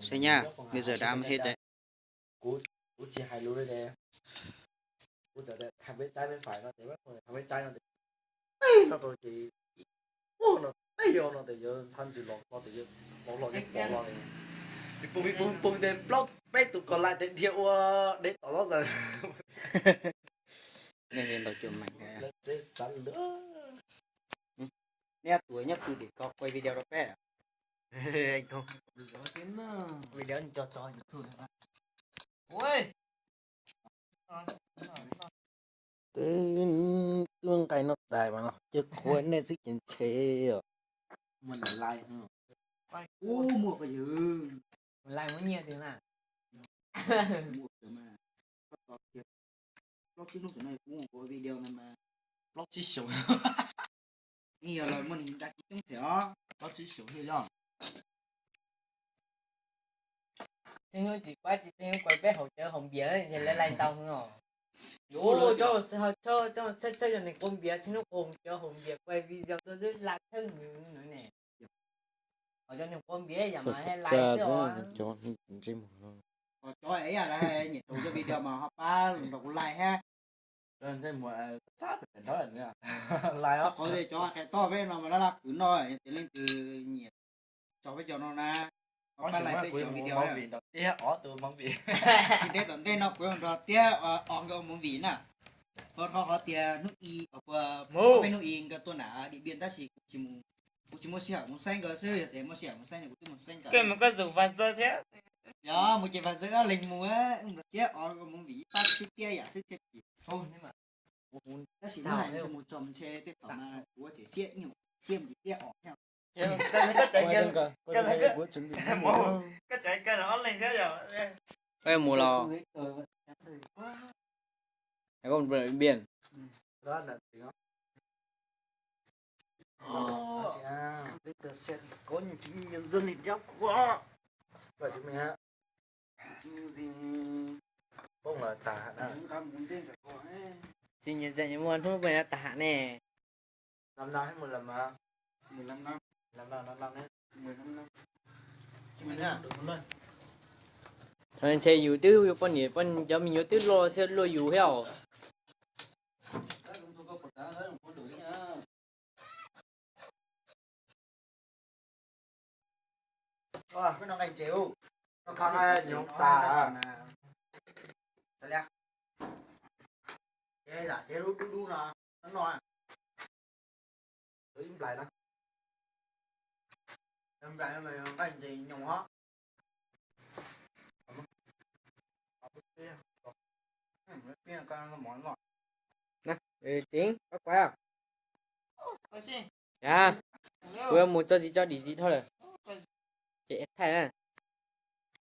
Thế nha, bây giờ đã hết đấy. Kuv, kuv tsis hais lus li. Kuv txawm tias thas peb tsaib peb fais no ces, thas peb tsaib no ces, tej no rau ces, ua no tej yog no ces yuav ntxhab ntxwg los no ces yuav pov los, pov los ces, pov pov pov ces plaub peb tus còn lại ces dhia ua deb tom lawm. Neb tus nyob pw tim ko quay video rau peb. Video tso tso YouTube. Twb nqaij no tais mas no ces qhuav nej xwb ces ntshe os. Muaj nyiaj twg na? Plaub tsib hnub tam no kuv ua video no mas plaub tsib xyoos. Yeej yog lawv muaj neeg da kis coob thiab os, plaub tsib xyoos thiaj yog. Txheej hnub tsis pab tsis txheej hnub kuas peb haus cawv haus npias ces lawv laij ntau os. Yuav txhawj txhawj yog neeg quaj npias, txheej hnub quaj cawv haus npias quay video tuaj xwb laij txhawj nws ne. Ho cov neeg quaj npias yam mas laij xwb os. Cov es yam lawv nyiam tus cov video mas ho pab nrog kuv laij hab. Laij os, qhov cov qhia toj peb no mas laj laj kwv no, yog tias leej twg nyiam tso peb cov no na, ho pab laij peb cov video. Tsis ntev tom ntej no kuv yuav nrog Tiab os nkawd ua movie na. Ho rau qhov tias hnub i, peb hnub i nkawd tuaj nram Điện Biên tab sis kuv tsis mus, kuv tsis muaj sij hawm mus saib nkawd xwb, yog tias muaj sij hawm mus saib no kuv twb mus saib nkawd. Koj mus koj zus Vaj Ntxawg thiab. Yog mus ces Vaj Ntxawg ob leeg mus, mus nrog Tiab os ua movie ib pab xwb, Tiab yam xwb thiaj tsis. Tab sis hnub no mus tso ntshe tej thaum mas kuv tseem siab, siab mus ces Tiab os thiab. Koj mus los? Koj mus Điện Biên. Tsis nyiam txam nyiam muag hnub peb yuav tag ham ne. Ntshe yus twb yuav poj niam, cov me nyuam twb loj xwb luaj yus thiab os. Nplais no, nplais no nqaij nce nyoos os. Tseev, pab kuav. Kuv yuav mus tso zis tso dim zis dhau lawm. Ces thaij na.